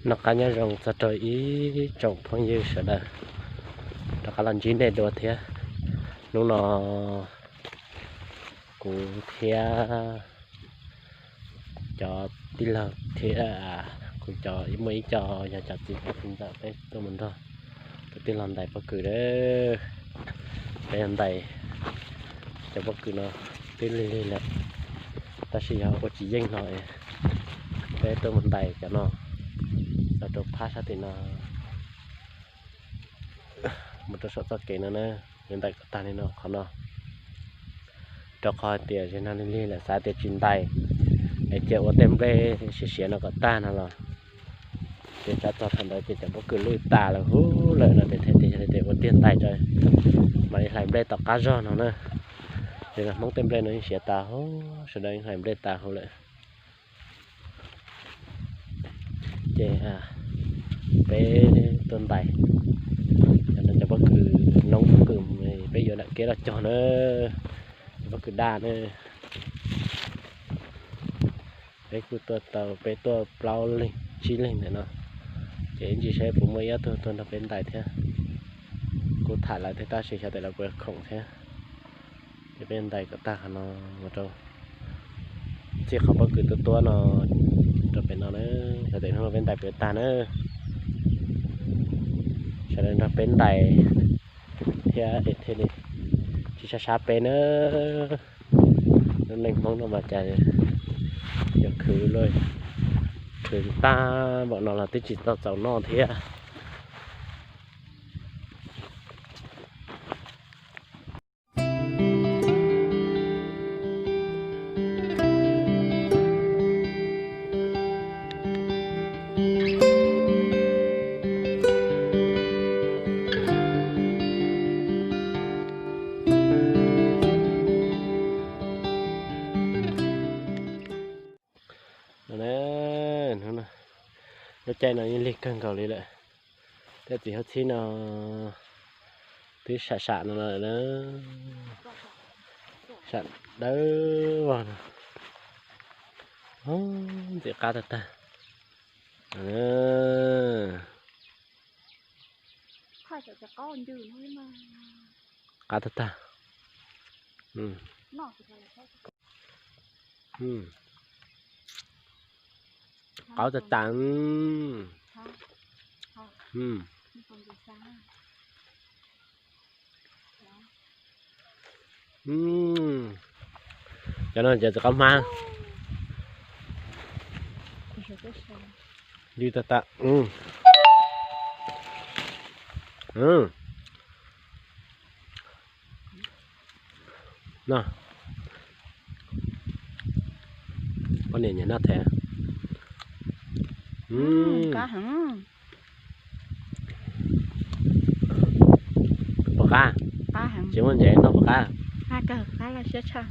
Noj qab nyob zoo txog rau ib tsoom phooj ywg sawv daws, rov qab los ntsib nej dua thiab. Hnub no kuv thiab cov tij laug thiab kuv cov ib muaj ib co yog cov txiv tub ntxawm peb tuaj mus nrog tus tij laug ntais pob kws a. Peb ntais cov pob kws no twb lig lig lawm, tab sis yog ua tsis yeej no, peb tuaj mus ntais cov no txog rau phab sab tim no mus rau saum txoj kev no na. Yuav ntais kom tag li no qhov no, rau qhov hais tias zaum no lig lig lawm xav tias tsis ntais es cia ua tej nplej siav siav no kom tag no los ces tsam txog thaum ntawd ces cov pob kws lwj tas lawm huv lawm no ces thiaj tias yog li ces ua tiag ntais tso, mam li hlais nplej tom qab zog no na. Ces Hmoob tej nplej no yeej siav tas huv, sawv daws yeej hlais nplej tas huv lawm. Ces peb tuaj ntais cov pob kws, noob pob kws peb yuav nram kev los cog na, cov pob kws daj na. Peb kuj tuaj tau, peb tuaj plaub leeg tsib leeg ntawm no, ces ib ntsis saib puas muaj ib ob tug tuaj nrog peb ntais thiab. Kuj tham lawv thiab tab sis xyov tias lawv puas khoom thiab. Ces peb ntais kom tag qhov no mus rau txij qhov pob kws tuaj tuaj no rau pem no na, xyov tias hnub no peb ntais puas tag na. Sawv daws nrog peb ntais thiab es thiaj li tsis sab sab peb na. Lub neej Hmoob no mas cas yuav khwv luaj, khwv tag npaum no los twb tsis tau txaus noj thiab. Lub caij no yeej lig kawg nkaus li lawm. Tej txiv huab txhib no twb sam sam no lawm na. Sam dawb vog no. Ntxim qab tag tag. Qab tag tag. Qaub tag tag. Cov no cov txiv qaub hmab. Yws tag tag. No, poj niam nyiam noj thiab. Puas qab? Tsis muaj ntses noj puas qab? Qab kawg, qab loj siab tshaj.